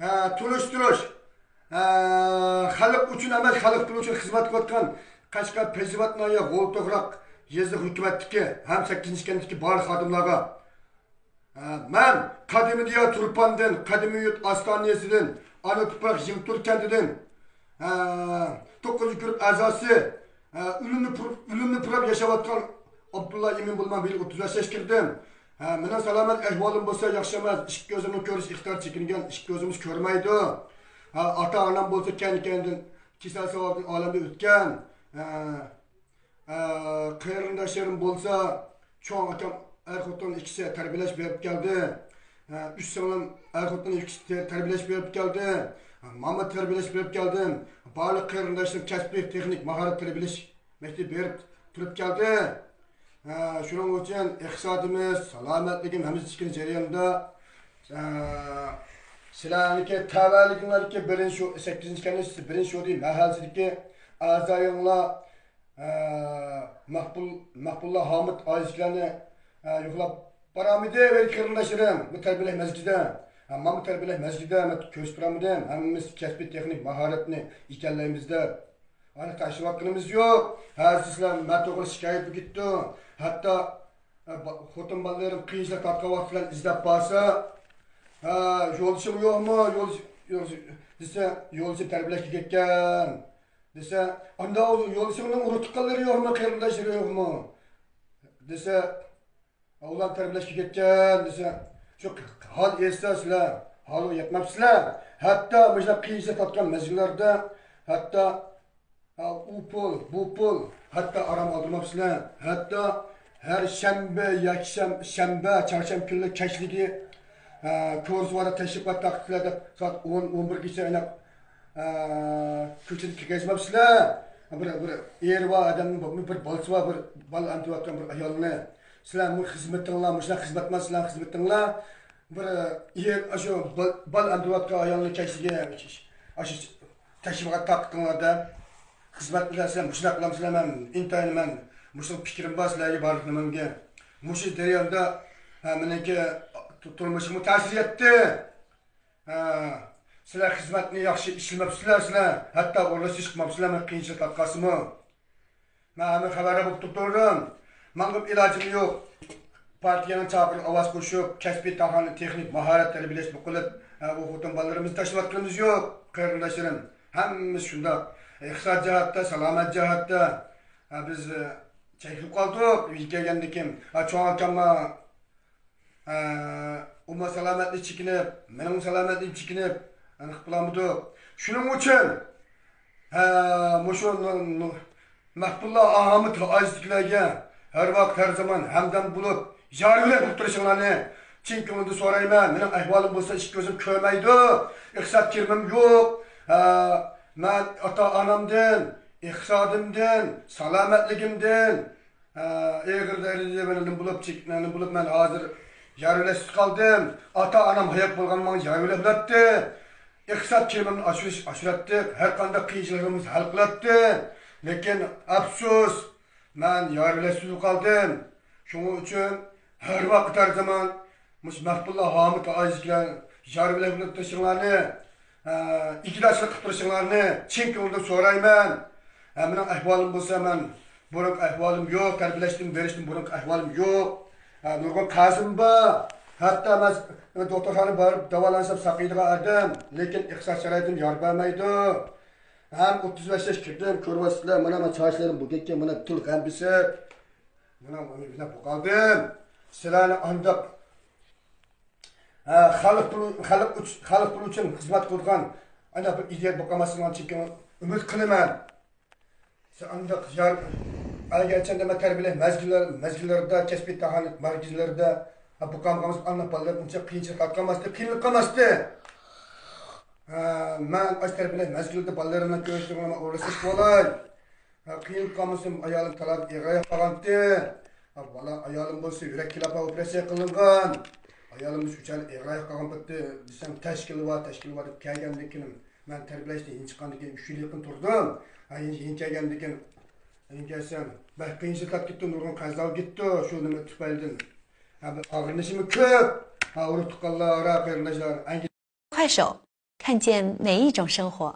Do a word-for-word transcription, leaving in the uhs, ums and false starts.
ھە، تونۇشتۇرۇش. ھە، خەلق ئۈچۈن ئەمەس، خەلق پۇلى ئۈچۈن خىزمەت قىلىۋاتقان قەشقەر پەيزىۋات ناھىيە غول توغراق يېزا ھۆكۈمەتتىكى ھەم سەككىزىنچى كەنتتىكى بارلىق خادىملارغا، ھە، مەن قەدىمىي دىيار تۇرپاندىن، قەدىمىي يۇرت ئاستانىسىدىن، ئانا تۇپراق يېڭىتۇر كەنتىدىن، ھە، توققۇزىنچى گۇرۇپ ئەزاسى، ھە، ئۆلۈمنى پۇر-، ئۆلۈمنى پۇراپ ياشاۋاتقان ئابدۇللا ئىمىن بولىمەن، بىل ئوتتۇز بەش ياش كىردىم. ھە، مېنىڭ سالامەت ئەھۋالىم بولسا ياخشى ئەمەس، ئىككى كۆزۈمنى كۆرۈش ئىقتىدارى چېكىنگەن، ئىككى كۆزۈمىز كۆرمەيدۇ. ھە، ئاتا-ئانام بولسا كەينى-كەينىدىن كېسەل سەۋەبىدىن ئالەمدىن ئۆتكەن. ھە، ھە، قېرىنداشلىرىم بولسا، چوڭ ئاكام ئەر-خوتۇن ئىككىسى تەربىيەلەش بېرىپ كەلدى. ھە، ئۈچ سىڭلىم ئەر-خوتۇن ئىككىسى تەربىيەلەش بېرىپ كەلدى. ماما تەربىيەلەش بېرىپ كەلدىم. بارلىق قېرىنداشلىرىم كەسپىي تېخنىك ماھارەت تەربىيەلەش مەكتىپى بېرىپ تۇرۇپ كەلدى. ھە، شۇنىڭ ئۈچۈن ئىقتىسادىمىز، سالامەتلىكىم ھەممىسى چېكىنىش جەريانىدا، ھە، سىلەرنىڭكى تەۋەلىكىڭلاردىكى بىرىنچى شو-، سەككىزىنچى كەنت بىرىنچى شودى مەھەللىسىدىكى ئەزايىڭلار، ھە، مەقبۇل، مەقبۇللا ھامۇت ئائىلىسىدىكىلەرنى، ھە، يوقلاپ بارامىدى، قېرىنداشلىرىم، بۇ تەربىيەلەش مەسچىتىدە، ھە، مانا بۇ تەربىيەلەش مەسچىتىدە مەن كۆرسىتىپ بارامىدىم، ھەممىمىز كەسپىي تېخنىك ماھارەتنى ئىگىلەيمىز دەپ. ئانا تاشلىۋاتقىنىمىز يوق. ھەزىر سىلەر مەن توغرا شىكايەت بولۇپ كېتىپتۇ. ھەتتا، ئە، با-، خوتۇن بالىلىرىم قىيىنچىلىق تارتقان ۋاقىتتا بىلەن ئىزدەپ بارسا، ھە، يولدىشىڭ يوقمۇ؟ يولدىشى، يولدىشى دېسە، يولدىشىم تەربىيەلەشكە كەتكەن دېسە، ئاندا يولدىشىڭنىڭ ئۇرۇق تۇغقانلىرى يوقمۇ؟ قېرىنداشلىرى يوقمۇ؟ دېسە، ئۇلار تەربىيەلەشكە كەتكەن دېسە، شۇ ھال ئېيتسا سىلەر ھالغا يەتمەپسىلەر. ھەتتا مۇشۇنداق قىيىنچىلىق تارتقان مەزگىللەردە ھەتتا، ھە، ئۇ پۇل، بۇ پۇل، ھەتتا ئارام ئالدۇرماپسىلەر. ھەتتا ھەر شەنبە، يەكشەم-، شەنبە، چارشەنبە كۈنلىرى كەچلىكى، ھە، كورسۋادا تەشۋىقات تارقىتىپسىلەر دەپ، سائەت ئون، ئون بىرگىچە ئېنىق، ھە، كوچىدا كىرگۈزمەپسىلەر. بىر، بىر ئېرى بار ئادەمنىڭ، بىر بالىسى بار، بىر بالا ئەمدىۋاتقان بىر ئايالنى. سىلەر بۇ خىزمىتىڭلار، مۇشۇنداق خىزمەتمەن سىلەرنىڭ خىزمىتىڭلار. بىر ئېر ئاشۇ بال-، بالا ئەمدىۋاتقان ئايالنى كەچلىكى ئاشۇ تەشۋىقات تارقىتىڭلار دەپ خىزمەت بىلەن سىلەر مۇشۇنداق قىلامسىلەر، مەن ئىنتايىن مەن مۇشۇ پىكرىم بار سىلەرگە بارلىق نېمەمگە. مۇشۇ جەرياندا، ھە، مېنىڭكى تۇرمۇشۇمغا تەسىر يەتتى. ھە، سىلەر خىزمەتنى ياخشى ئىشلىمەپسىلەر سىلەر، ھەتتا ئورۇنلاشتۇرۇش قىلماپسىلەر، مەن قىيىنچىلىق تارتقانسىمۇ. مەن ھەممە خەۋەردار بولۇپ تۇرۇپ تۇردۇم. ماڭا ئىلاجىم يوق. پارتىيەنىڭ چاقىرىقىغا ئاۋاز قوشۇپ، كەسپىي تاھانە تېخنىك ماھارەت تەربىيەلەش بۇ قىلىپ، ھە، ئۇ خوتۇن بالىلىرىمىزنى تاشلىۋاتقىنىمىز يوق، قېرىنداشلىرىم. ھەممىمىز شۇنداق. ئىقتىساد جەھەتتە، سالامەت جەھەتتە، ھە، بىز، ھە، چەكلىنىپ قالدۇق. ئۆيگە كەلگەندىن كېيىن، ھە، چوڭ ئاكاممۇ ئە، ئۇمۇ سالامەتلىك چېكىنىپ، مېنىڭ سالامەتلىكىم چېكىنىپ، ئېنىق بولالمىدۇق. شۇنىڭ ئۈچۈن، ھە، مۇشۇ نۇ-، نۇ-، مەھبۇللا ئاھمەت ئائىلىسىدىكىلەرگە ھەر ۋاقىت، ھەر زامان ھەمدەم بولۇپ، يار يۆلەك بولۇپ تۇرۇشۇڭلارنى چىن كۆڭۈلدىن سورايمەن. مېنىڭ ئەھۋالىم بولسا ئىككى كۆزۈم كۆرمەيدۇ، ئىقتىساد كىرىمىم يوق. ھە، مەن ئاتا-ئانامدىن، ئىقتىسادىمدىن، سالامەتلىكىمدىن، ھە، ئېغىر دەرىجىدە مەن نېمە بولۇپ، چېك-، نېمە بولۇپ، مەن ھازىر يار يۆلەكسىز قالدىم. ئاتا-ئانام ھايات بولغان ماڭا يار يۆلەك بولاتتى. ئىقتىساد كىرىمىمنى ئاشۇرۇش، ئاشۇراتتى. ھەر قانداق قىيىنچىلىقىمىزنى ھەل قىلاتتى. لېكىن ئەپسۇس، مەن يار يۆلەكسىز قالدىم. شۇنىڭ ئۈچۈن ھەر ۋاقىت، ھەر زامان مۇشۇ مەھبۇللا ھامۇت ئائىلىسىدىكىلەر يار يۆلەك بولۇپ تۇرۇشۇڭلارنى، ئە، ئىگىدارچىلىق قىلىپ تۇرۇشۇڭلارنى چىن كۆڭۈلدىن سورايمەن. ھە، مېنىڭ ئەھۋالىم بولسا، مەن بۇرۇنقى ئەھۋالىم يوق، تەربىيەلەشتىن بېرىشتىن بۇرۇنقى ئەھۋالىم يوق. ھە، نۇرغۇن قەرزىم بار. ھەتتا مەن دوختۇرخانىغا بارىپ داۋالانسام ساقىيىدىغان ئادەم، لېكىن ئىقتىساد شارائىتىم يار بەرمەيدۇ. ھەم ئوتتۇز بەش ياش كىردىم، كۆرۈۋاتىسىلەر، مانا مەن چاچلىرىم بۇ كەتكەن، مانا پۇل غەم بېسىپ. مانا بۇ قالدىم. سىلەرنى ئانداق ھە، خەلق پۇلى، خەلق ئۈچ-، خەلق پۇلى ئۈچۈن خىزمەت قىلىدىغان ئانداق بىر ئىدىيە بولۇپ قالماسلىقىنى چىن كۆڭۈل ئۈمىد قىلىمەن. شۇ ئانداق يار، ئەگەرچە مەن تەربىيەلەش مەزگىللەر-، مەزگىللىرىدە، كەسپىي تاھانەت مەركەزلىرىدە، ھە، بۇ قالمىغانمىز ئانداق بالىلار ئۇنچە قىيىنچىلىق تارتقانماستى، قىينىلىپ قالماستى. ھە، مەن ئاشۇ تەربىيەلەش مەزگىلىدە بالىلىرىمنى كۆرۈشتۈرگەن ئورۇنلىشىپ بولاي. ھە، قىينىلىپ قالمىسۇن، ئايالىم تالادا ئېغىر ئاياق قالغانتى. ھە، بالا، ئايالىم بولسا يۈرەك كېلەپە ئوپېراتسىيە قىلىنغان. ئايالىم شۇ چاغدا ئېغىر ئاياق قالغان پېتى دېسەم، تەشكىلى بار، تەشكىلى بار دەپ كەلگەندىن كېيىن، مەن تەربىيەلەشتىن يېنىپ چىققاندىن كېيىن ئۈچ يىل يېقىن تۇردۇم. ھە، يېنىپ، يېنىپ كەلگەندىن كېيىن، يېنىپ كەلسەم، بەك قىيىنچىلىق تارتىپ كەتتىم، نۇرغۇن قەرزلەرگە كەتتى شۇ نېمە تۈپەيلىدىن. ھە، بىر ئاغرىنىشىمۇ كۆپ. ھە، ئۇرۇق تۇغقانلار، قېرىنداشلار، ئەڭ 快手，看见每一种生活。